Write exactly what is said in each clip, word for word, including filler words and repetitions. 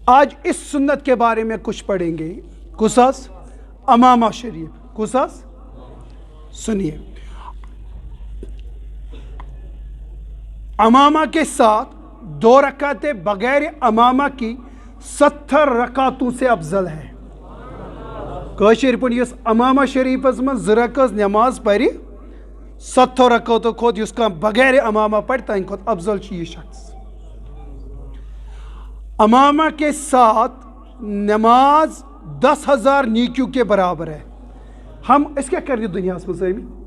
آج اس سنت کے بارے میں کچھ پڑھیں گے۔ کس حظ؟ عمامہ شریف۔ کس حظ؟ سنیے، عمامہ کے ساتھ دو رکعتیں بغیر عمامہ کی ستر رکعتوں سے افضل ہے۔ کٲشِر پٲٹھۍ یُس عمامہ شریفس منٛز زٕ رکعت نماز پرِ، ستو رکعتو کھۄتہٕ یُس کانٛہہ بغیر عمامہ پرِ، تہنٛدِ کھۄتہٕ افضل چھُ یہِ شخص۔ عمامہ کے ساتھ نماز دس ہزار نیکیوں کے برابر ہے۔ ہم، أسۍ کیٛاہ کرنہِ دُنیاہس منٛز آمٕتۍ؟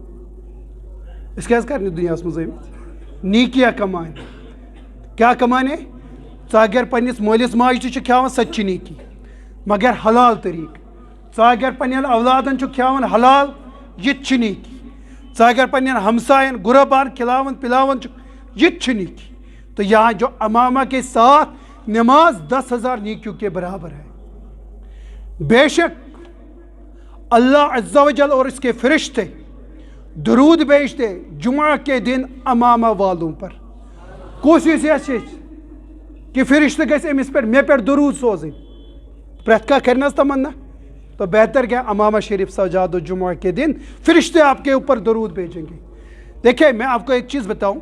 أسۍ کیٛاہ کرنہِ دُنیاہس منٛز آمٕتۍ؟ نیکیاں کمانے۔ کیٛاہ کمانے؟ ژٕ اگر پننِس مٲلِس ماجہِ تہِ چھُ کھیاوان، سۄ تہِ چھِ نیکی، مگر حلال طریقہٕ۔ ژٕ اگر پننٮ۪ن اولادن چھُکھ کھیاوان حلال، یہِ تہِ چھِ نیکی۔ ژٕ اگر پننٮ۪ن ہمساین، غربان کھلاوان پلاوان چھُکھ، یہِ تہِ چھِ نیکی۔ تو یہاں جو عمامہ کے ساتھ نماز دس ہزار نیکیوں کے برابر ہے۔ بے شک اللہ عز و جل اور اس کے فرشتے درود بھیجتے جمعہ کے دن عمامہ والوں پر۔ کُس یُس یژھِ کہِ فرشتہٕ گژھِ أمِس پٮ۪ٹھ، مےٚ پٮ۪ٹھ درود سوزٕنۍ؟ پرٛٮ۪تھ کانٛہہ کرِ نہ حظ تمنا؟ تو بہتر کیا، عمامہ شریف سجا دو، جمعہ کے دن فرشتے آپ کے اوپر درود بھیجیں گے۔ دیکھیں، میں آپ کو ایک چیز بتاؤں،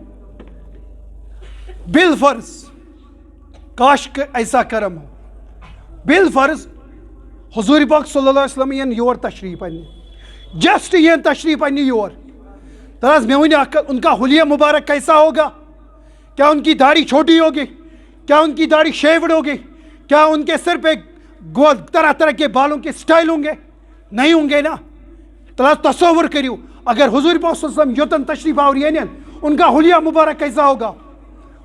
بالفرض، کاش کہ ایسا کرم ہو، بالفرض حضور پاک صلی اللہ علیہ وسلم یِن یور تشریف اننہِ، جسٹ یِن تشریف اننہِ یور، تہٕ حظ مےٚ ؤنِو اکھ کتھ، ان کا حلیہ مبارک کیسا ہوگا؟ کیا ان کی داڑھی چھوٹی ہوگی؟ کیا ان کی داڑھی شیوڈ ہوگی؟ کیا ان کے سر پہ گو-، طرح طرح کے بالوں کے سٹائل ہوں گے؟ نہیں ہوں گے نا۔ تہٕ حظ تصور کٔرِو، اگر حضور پاک صلی اللہ علیہ وسلم یوتن تشریف آور یعنی ان کا حلیہ مبارک کیسا ہوگا؟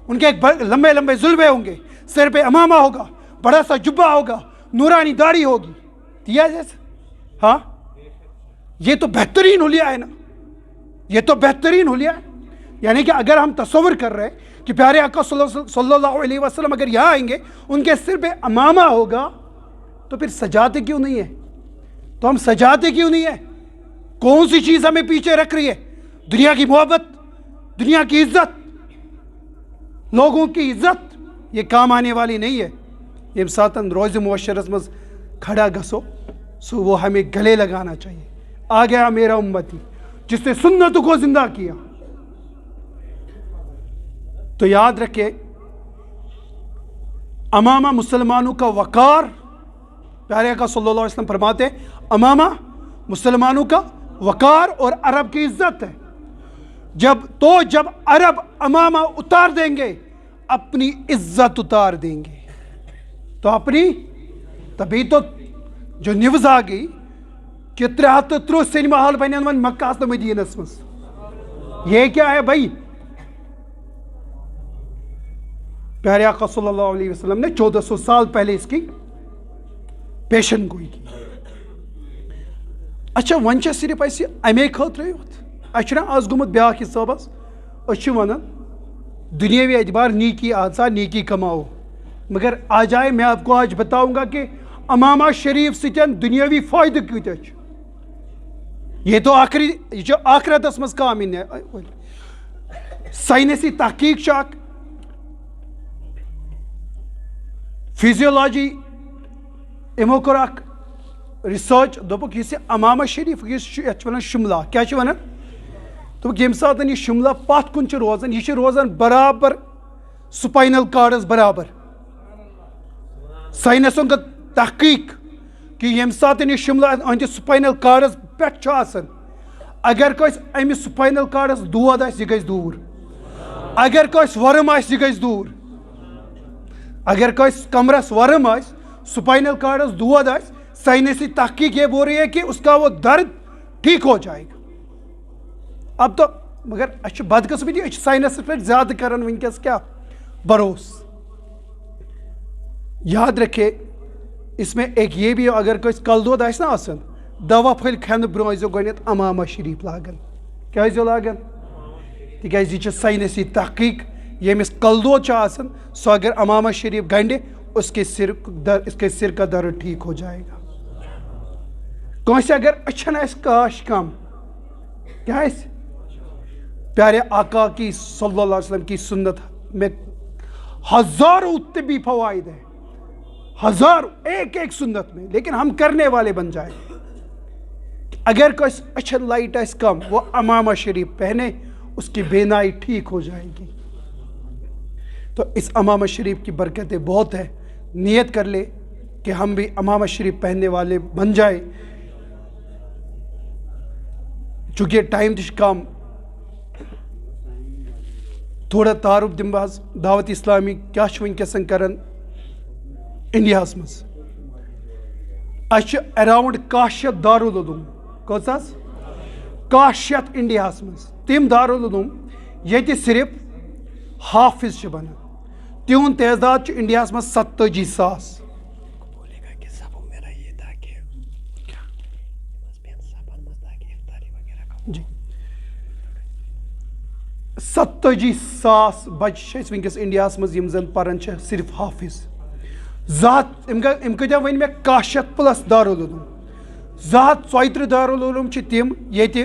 ان کے ایک ب-، لمبے لمبے زلبے ہوں گے، سر پہ عمامہ ہوگا، بڑا سا جبہ ہوگا، نورانی داڑھی ہوگی۔ تی حظ؟ ہاں، یہ تو بہترین حلیہ ہے نا، یہ تو بہترین حلیہ ہے۔ یعنی کہ اگر ہم تصور کر رہے کہ پیارے آقا صلی اللہ، صلی اللہ علیہ وسلم اگر یہاں آئیں گے، ان کے سر پہ عمامہ ہوگا، تو پھر سجاتے کیوں نہیں ہے؟ تو ہم سجاتے کیوں نہیں ہے؟ کون سی چیز ہمیں پیچھے رکھ رہی ہے؟ دنیا کی محبت، دنیا کی عزت، لوگوں کی عزت، یہ کام آنے والی نہیں ہے۔ ییٚمہِ ساتن روزِ محشرس منٛز کھڑا گژھو، سو وہ ہمیں گلے لگانا چاہیے۔ آ گیا میرا امتی، جس نے سنت کو زندہ کیا۔ تو یاد رکھے، عمامہ مسلمانوں کا وقار، پیارے آقا صلی اللہ علیہ وسلم فرماتے، عمامہ مسلمانوں کا وقار اور عرب کی عزت ہے۔ جب تو جب عرب عمامہ اتار دیں گے، اپنی عزت اتار دیں گے۔ تو اپنی، تبھی تو جو نیوز آ گئی کہ ترٛےٚ ہَتھ تہٕ تٕرٛہ سینما ہال بنن وۄنۍ مکہ ہس تہٕ مدینس منٛز۔ یہ کیا ہے بھائی؟ پیارے آقا صلی اللہ علیہ وسلم نے چودہ سو سال پہلے اس کی پیشن گوئی کی۔ اچھا، وۄنۍ چھا صرف اسہِ امے خٲطرے یوت؟ اسہِ چھُنہ آز گوٚمُت بیاکھ حساب حظ؟ أسۍ چھِ ونان دُنیاوی اعتبار نیکی آسا نیکی کماو، مگر آج آئے، میں آپ کو آج بتاؤں گا کہ عمامہ شریف سۭتۍ دُنیاوی فٲیدٕ کۭتیاہ چھِ۔ یہ تو آخری، یہ چھُ آخرتس منٛز کام یِنہٕ۔ ساینسی تحقیق چھُ اکھ، فزیولوجی، یِمو کوٚر اکھ ریسرچ، دوٚپُکھ یُس یہِ عمامہ شریف، یُس چھُ، یتھ چھِ ونان شملہ، کیٛاہ چھِ ونان؟ دوٚپُکھ ییٚمہِ ساتہٕ یہِ شملہ پتھ کُن چھُ روزان، یہِ چھِ روزان برابر سپاینل کارڈس برابر۔ ساینسن کٔر تحقیق کہ ییٚمہِ ساتہٕ یہِ شملہ أہنٛدِ سپاینل کارڈس پٮ۪ٹھ چھُ آسان، اگر کٲنٛسہِ امہِ سپاینل کارڈس دود آسہِ، یہِ گژھِ دوٗر۔ اگر کٲنٛسہِ ورم آسہِ، یہِ گژھِ دوٗر۔ اگر کٲنٛسہِ کمرس ورم آسہِ، سپاینل کارڈس دود آسہِ، ساینسی تحقیق یہ بول رہی ہے کہ اس کا وہ درد ٹھیک ہو جائے گا۔ اب تو، مگر اچھا، بدقسمتی، اچھا، ساینس پہ زیادہ کرن ونکس کیا بھروسہ۔ یاد رکھے، اس میں ایک یہ بھی، اگر کٲنٛسہِ کلہٕ دود آسہِ نا آسان، دوا پھٔلۍ کھٮ۪نہٕ برونٛہہ ٲسۍزیو گۄڈٕنٮ۪تھ عمامہ شریف لاگان۔ کیٛاہ ٲسۍزیو لاگان؟ تِکیٛازِ یہِ چھِ ساینسی تحقیق، ییٚمِس کلہٕ دود چھُ آسان، سُہ اگر عمامہ شریف گنٛڈِ، اس کے سر در-، اس کے سر کا درد ٹھیک ہو جائے گا۔ کٲنٛسہِ اگر أچھن آسہِ کاش کم، کیٛازِ؟ پیارے آقا کی صلی اللہ علیہ وسلم کی سنت میں ہزاروں طبی فوائد ہے۔ ہزار، ایک ایک سنت میں، لیکن ہم کرنے والے بن جائیں۔ اگر کٲنٛسہِ أچھن لائٹ آسہِ کم، وہ عمامہ شریف پہنے، اس کی بینائی ٹھیک ہو جائے گی۔ تو اس عمامہ شریف کی برکتیں بہت ہے، نیت کر لے کہ ہم بھی عمامہ شریف پہننے والے بن جائیں۔ چونکہ ٹائم تہِ چھُ کم، تھوڑا تعارف دِمہٕ بہٕ حظ۔ دعوت اسلامی کیٛاہ چھِ وٕنکیٚس کران انڈیاہس منٛز؟ اَسہِ چھِ اراؤنڈ کاہ شیٚتھ دارالعلوم۔ کٔژ حظ؟ کاہ شیٚتھ انڈیاہس منٛز۔ تِم دارالعلوم ییٚتہِ صرف حافظ چھِ بنان، تِہُنٛد تعداد چھُ انڈیاہس منٛز ستٲجی ساس۔ جی۔ ستٲجی ساس بچہِ چھِ اَسہِ وٕنکیٚس انڈیاہس منٛز، یِم زن پران چھِ صرف حافظ۔ زٕ ہتھ، أمۍ کٔہ-، أمۍ کۭتیٛاہ ؤنۍ مےٚ؟ کاہ شیٚتھ پلس دارالعلوم۔ زٕ ہتھ ژۄیہِ ترٕٛہ دارالعلوم چھِ تِم، ییٚتہِ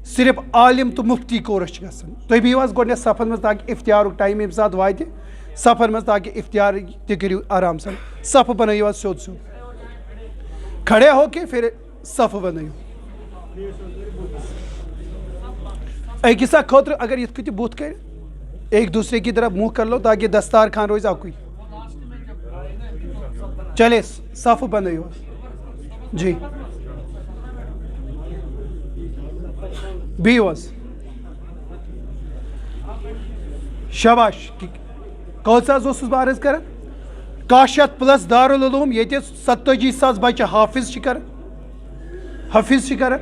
صرف عالم تہٕ مفتی کورس چھِ گژھان۔ تُہۍ بِہِو حظ گۄڈٕنٮ۪تھ صفن منٛز، تاکہِ افتارُک ٹایم ییٚمہِ ساتہٕ واتہِ صفن منٛز، تاکہِ افتار تہِ کٔرِو آرام سان۔ صف بنٲیِو حظ سیوٚد سیوٚد۔ کھڑے ہو کے پھر صف بنٲیِو۔ أکِس اکھ خٲطرٕ اگر یِتھ کٔنۍ تہِ بُتھ کرِ، ایک دوسرے کی طرف منہ کر لو تاکہ دستارخان روزِ اکُے۔ چلے، صف بنٲیِو حظ۔ جی۔ بِہِو حظ۔ شاباش۔ کٔژ حظ اوسُس بہٕ عرض کران؟ کاہ شیٚتھ پلس دارالعلوم، ییٚتہِ ستٲجی ساس بچہِ حافظ چھِ کران۔ حافظ چھِ کران۔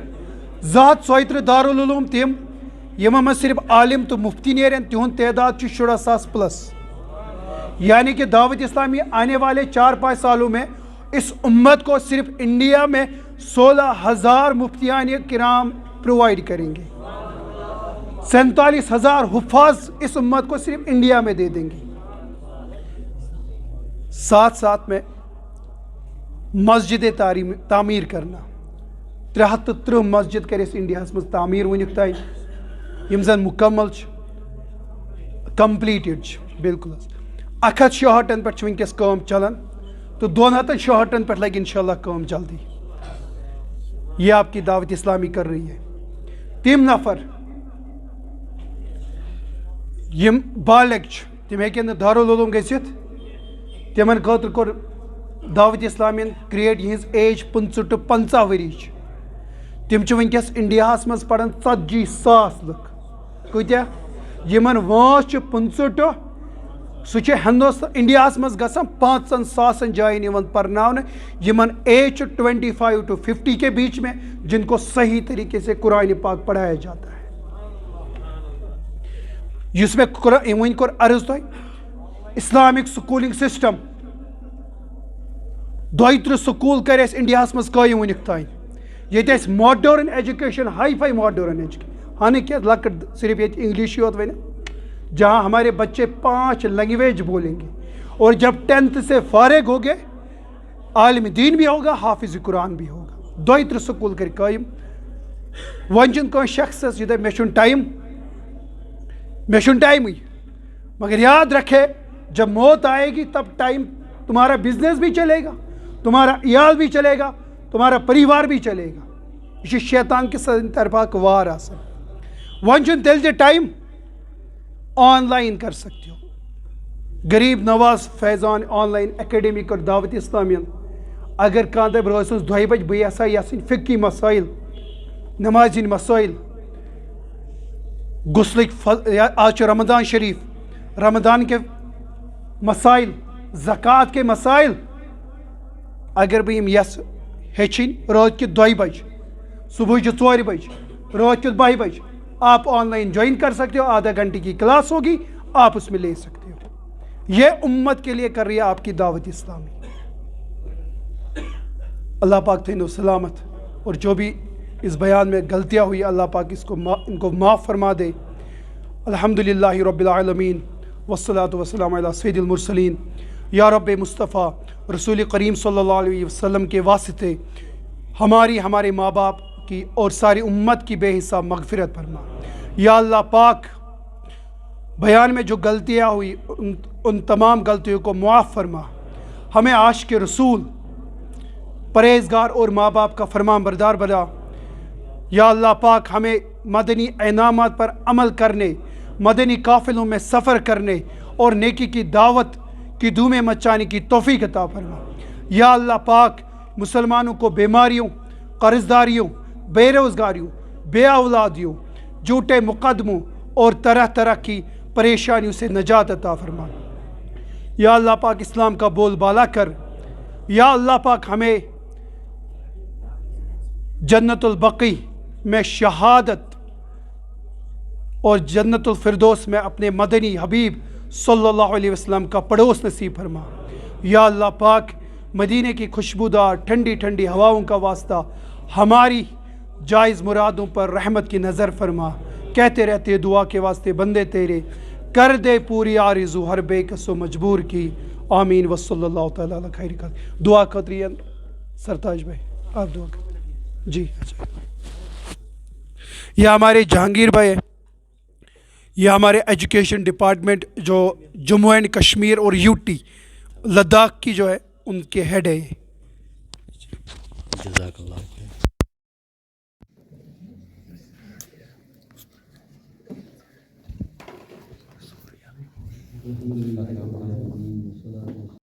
زٕ ہتھ ژۄیہِ ترٕٛہ دارالعلوم تِم، یِمن منٛز صرف عالم تہٕ مفتی نیرن، تِہُنٛد تعداد چھُ شُراہ ساس پلس۔ یعنی کہ دعوت اسلامی آنے والے چار پانچ سالوں میں اس امت کو صرف انڈیا میں سولہ ہزار مفتیان کرام پرووائیڈ کریں گے، سینتالیس ہزار حفاظ اس امت کو صرف انڈیا میں دے دیں گے۔ ساتھ ساتھ میں مسجد تعریم-، تعمیر کرنا۔ ترٛےٚ ہَتھ تہٕ ترٕٛہ مسجد کرِ اَسہِ انڈیاہس منٛز تعمیر وٕنیُک تام، یِم زن مکمل چھِ، کمپلیٹڈ چھِ، بالکل حظ۔ اکھ ہتھ شیہٲٹھن پٮ۪ٹھ چھِ وٕنکیٚس کٲم چلان، تہٕ دۄن ہتن شیہٲٹھن پٮ۪ٹھ لگہِ انشاءاللہ کٲم جلدی۔ یہ آپ کی دعوت اسلامی کر رہی ہے۔ تِم نفر یِم بالغ چھِ، تِم ہیٚکن نہٕ دارالعلوم گٔژھِتھ۔ تِمن خٲطرٕ کوٚر دعوت اسلامیَن کریٹ، یِہٕنٛز ایج پٕنٛژٕہ ٹُو پنٛژاہ ؤری چھِ۔ تِم چھِ وٕنکیٚس انڈیاہَس منٛز پران ژتجی ساس لُکھ۔ کۭتیٛاہ؟ یِمن وٲنٛس چھِ پٕنٛژٕہ ٹُو، سُہ چھُ ہندوستان، انڈیاہَس منٛز گژھان پانٛژن ساسن جاین یِوان پرناونہٕ، یِمن ایج چھِ ٹوینٹی فائیو ٹو ففٹی کے بیچ میں، جن کو صحیح طریقے سے قرآن پاک پڑھایا جاتا ہے۔ یُس مےٚ کوٚر، وۄنۍ کوٚر عرض تۄہہِ، اسلامک سکولنگ سسٹم، دۄیہِ ترٕٛہ سکول کٔرۍ اَسہِ انڈیاہَس منٛز قٲیِم وٕنیُک تام۔ ییٚتہِ اَسہِ modern education, hi fi modern education, ہاں نہٕ کینٛہہ لۄکٕٹ، صرف ییٚتہِ انگلش یوت وَنہِ، جہاں ہمارے بچے پانچ لینگویج بولیں گے، اور جب ٹینتھ سے فارغ ہو گئے، عالم دین بھی ہوگا، حافظ قرآن بھی ہوگا۔ دۄیہِ ترٕٛہ سکول کٔرۍ قٲیِم۔ وۄنۍ چھُنہٕ کٲنٛسہِ شخصس یہِ دَپہِ، "مےٚ چھُنہٕ ٹایم، مےٚ چھُنہٕ ٹایمٕے۔" مگر یاد رکھے، جب موت آئے گی، تب ٹائم، تمہارا بزنس بھی چلے گا، تمہارا عیال بھی چلے گا، تمہارا پریوار بھی چلے گا۔ یہ چھُ شیطان کہِ سٕنٛدِ طرفہٕ اکھ وار آسان۔ وۄنۍ چھُنہٕ تیٚلہِ تہِ ٹائم، آن لائن کر سکتے ہو۔ غریب نواز فیضان آن لائن اکیڈمی کٔر دعوت اسلامیَن۔ اگر کانٛہہ دَپہِ، "رٲژ ہٕنٛز دۄیہِ بجہِ بہٕ یژھا یژھٕنۍ فقہی مسائل، نمازِ ہٕنٛدۍ مسائل، غسلٕکۍ ف-، یا آز چھُ رمضان شریف، رمضان کے مسائل، زکوٰۃ کے مسائل، اگر بہٕ یِم یژھٕ ہیٚچھِنۍ رٲژ کہِ دۄیہِ بجہِ، صبحٕچہِ ژورِ بجہِ، رٲژ کہِ بَہہِ بجہِ، آپ آن لائن جوائن کر سکتے ہو، آدھا گھنٹے کی کلاس ہوگی، آپ اس میں لے سکتے ہو۔" یہ امت کے لیے کر رہی ہے آپ کی دعوت اسلامی۔ اللہ پاک تھٲینو سلامت، اور جو بھی اس بیان میں غلطیاں ہوئی، اللہ پاک اس کو ما-، ان کو معاف فرما دے۔ الحمد للہ رب العالمین، والصلاة والسلام علی سید المرسلین۔ یا رب مصطفیٰ، رسول کریم صلی اللہ علیہ وسلم کے واسطے ہماری، ہمارے ماں باپ کی اور ساری امت کی بے حساب مغفرت فرما۔ یا اللہ پاک، بیان میں جو غلطیاں ہوئی، ان، ان تمام غلطیوں کو معاف فرما۔ ہمیں عاشق رسول، پرہیزگار اور ماں باپ کا فرمان بردار بنا۔ یا اللہ پاک، ہمیں مدنی انعامات پر عمل کرنے، مدنی قافلوں میں سفر کرنے اور نیکی کی دعوت کی دھومیں مچانے کی توفیق عطا فرما۔ یا اللہ پاک، مسلمانوں کو بیماریوں، قرض داریوں، بے روزگاریوں، بے اولادیوں، جھوٹے مقدموں اور طرح طرح کی پریشانیوں سے نجات عطا فرما۔ یا اللہ پاک، اسلام کا بول بالا کر۔ یا اللہ پاک، ہمیں جنت البقیع میں شہادت اور جنت الفردوس میں اپنے مدنی حبیب صلی اللہ علیہ وسلم کا پڑوس نصیب فرما۔ یا اللہ پاک، مدینے کی خوشبودار ٹھنڈی ٹھنڈی ہواؤں کا واسطہ ہماری جائز مرادوں پر رحمت کی نظر فرما۔ کہتے رہتے ہیں دعا کے واسطے بندے تیرے، کر دے پوری آرزو ہر بے کس و مجبور کی۔ آمین و صلی اللہ تعالیٰ علی خیر خلق۔ دعا خطری سرتاج بھائی، آپ دعا کر۔ جی، اچھا۔ یہ ہمارے جہانگیر بھائی ہیں، یہ ہمارے ایجوکیشن ڈپارٹمنٹ جو جموں اینڈ کشمیر اور یو ٹی لداخ کی جو ہے، ان کے ہیڈ ہے یہ۔ جزاک اللہ خیر۔ الحمد لله رب العالمين، والصلاة والسلام